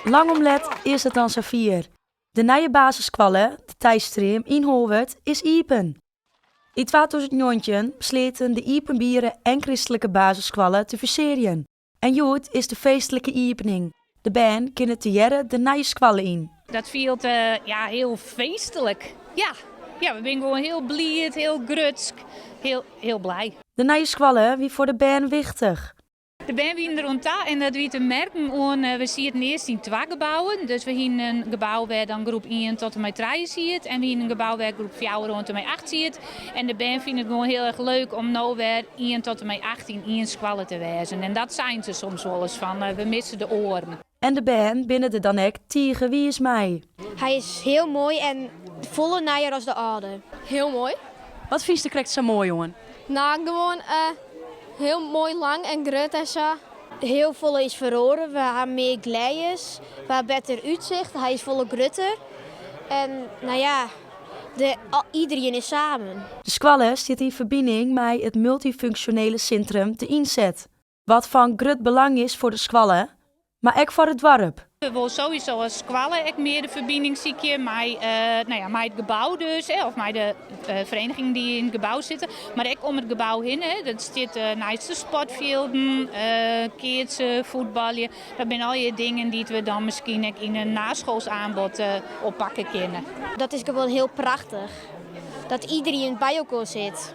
Lang om let is it dan safier. De nije basisskoalle, de Tijstream yn Holwert, is iepen. Yn 2019 besleaten de iepenbiere en kristlike basisskoalle te fusearjen. En hjoed is de feestlike iepening. De bern kinne tegearre de nije skoalle yn. Dat fielt ja, hiel feestlik. Ja, ja, we binne gewoan hiel bliid, hiel grutsk, hiel, hiel blij. De nije skoalle wie foar de bern wichtich. De bern wienen der oan ta en dat wie te merken oan, we sieten earst yn twa gebouwen. Dus we hienen in gebou wêr dan groep ien tot en mei trije siet en we hienen in gebou wêr groep fjouwer oant en mei acht siet. En de bern fine it gewoan hiel erch leuk om no wer ien tot en mei acht yn ien skoalle te wêzen. En dat seinen se soms wolris fan, we misse de oaren. En de bern binne der dan ek tige wiis mei. Hy is hiel moai en folle nijer as de âlde. Hiel moai. Wat fynst der krekt sa moai oan? No, gewoan hiel moai lang en grut en sa. Hiel folle is feroare. We ha mear glês, we ha better útsicht, hy is folle grutter. En no ja, de, iedereen is samen. De skoalle stiet yn ferbining mei it multyfunksjonele sintrum De Ynset, wat fan grut belang is foar de skoalle, mar ek foar it doarp. We wolle sowieso as skoalle ek mear de ferbining sykje mei, no ja, mei it gebou dus, of mei de verenigingen dy't yn it gebou sitte, mar ek om it gebou hinne. Dat stiet neist de sportfjilden, keatse, fuotbalje. Dat binne allegear dingen dy't we dan miskien ek yn in naschools aanbod oppakke kinne. Dat is gewoan hiel prachtich. Dat iedereen by elkoar sit.